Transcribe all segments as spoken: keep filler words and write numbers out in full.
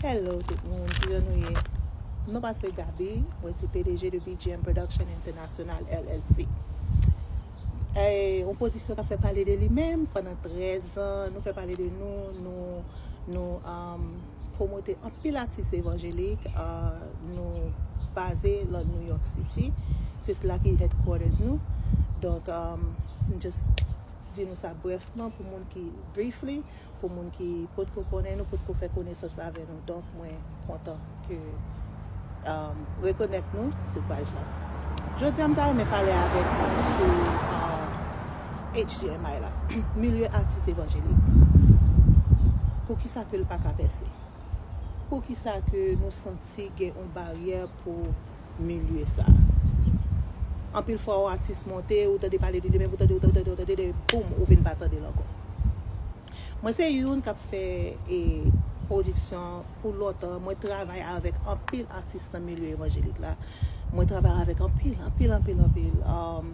Hello tout moun, kijan nou ye? Non pa se Gaby, mwen se P D G de B G M Production International L L C. E, yon pwodiksyon k ap fè pale de li menm pandan trèz an, nou fè pale de nou, nou, nou um, pwomote anpil atis evanjelik, uh, nou baze lan New York City, se la ki headquarters nou. Donk, um, m just di nou sa brèfman pou moun ki, briefly, pou moun ki potko konnen nou, potko fè konesans avè nou. Donk, mwen kontan ke um, rekonèt nou sou paj la. Jodi a, m ta renmen pale avèk nou sou uh, H D M I la, milye atis evanjelik. Poukisa ke l pa ka pèse? Poukisa ke nou santi gen yon baryè pou milye sa? Anpil fwa, yon atis monte, ou tande pale de li, men ou tande, ou tande, ou tande, ou tande, boum, ou vin pa tande l ankò. Mwen se youn k ap fè e, pwodiksyon pou lontan. Mwen travay avèk anpil atis nan milye evanjelik la. Mwen travay avèk anpil, anpil, anpil, anpil um,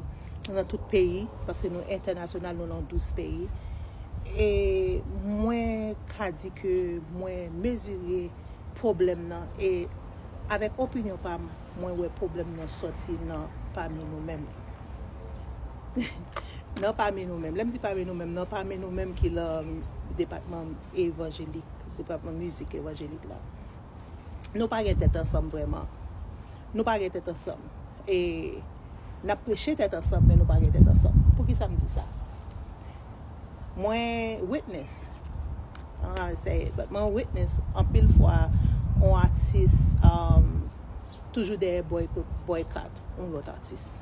nan tout peyi, paske nou entènasyonal, nou lan douz peyi. E mwen ka di ke mwen mezire pwoblèm nan e avèk opinyon pa m, mwen wè pwoblèm nan sòti nan pami nou menm. Nan pami nou menm. Lè m di pami nou menm, nan pami nou menm ki lan depatman evanjelik, depatman mizik evanjelik la. Nou pa gen tèt ansanm vrèman. Nou pa gen tèt ansanm. E n ap preche tèt ansanm, men nou pa gen tèt ansanm. Poukisa m di sa? Mwen witness. Ah, say it, but mwen witness anpil fwa yon atis um, toujou dèyè boycott, boycott yon lòt atis.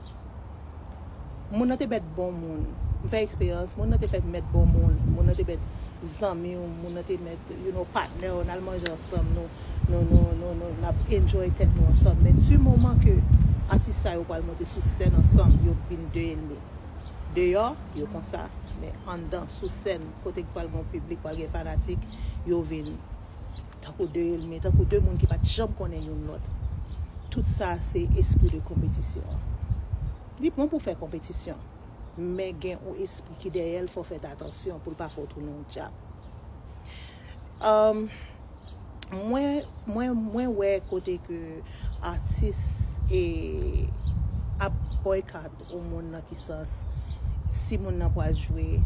Moun nan te mèt bon moun. M fè eksperyans, moun nan te fè mèt bon moun. Moun nan te mèt zanmi w, moun nan te mèt, you know, patnè w, n al manje ansanm, nou, nou, nou, nou, nou, n ap enjoy tèt nou ansanm. Men di moman ke atis sa yo pral monte sou sèn ansanm, yo vin de enmi. Deyò, yo konsa, men anndan, sou sèn, kote k pral gen piblik, pral gen fanatik, yo vin tankou de enmi, tankou de moun ki pa t janm konnen youn lòt. Tout sa se espri de konpetisyon an. Li bon pou fè konpetisyon, men gen yon espri ki dèyè l, fò w fè atansyon pou l pa fè w tounen yon dyab. Um, mwen, mwen, mwen wè kote ke atis e, ap boycott yon moun nan ki sans si moun nan pral jwe,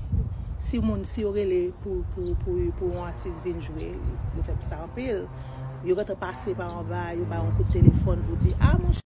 si moun, si yo rele pou, pou, pou, pou yon atis vin jwe, yo fè sa anpil. Yo gentan pase pa anba, yo ba yon kout telefòn pou di, ah, monchè,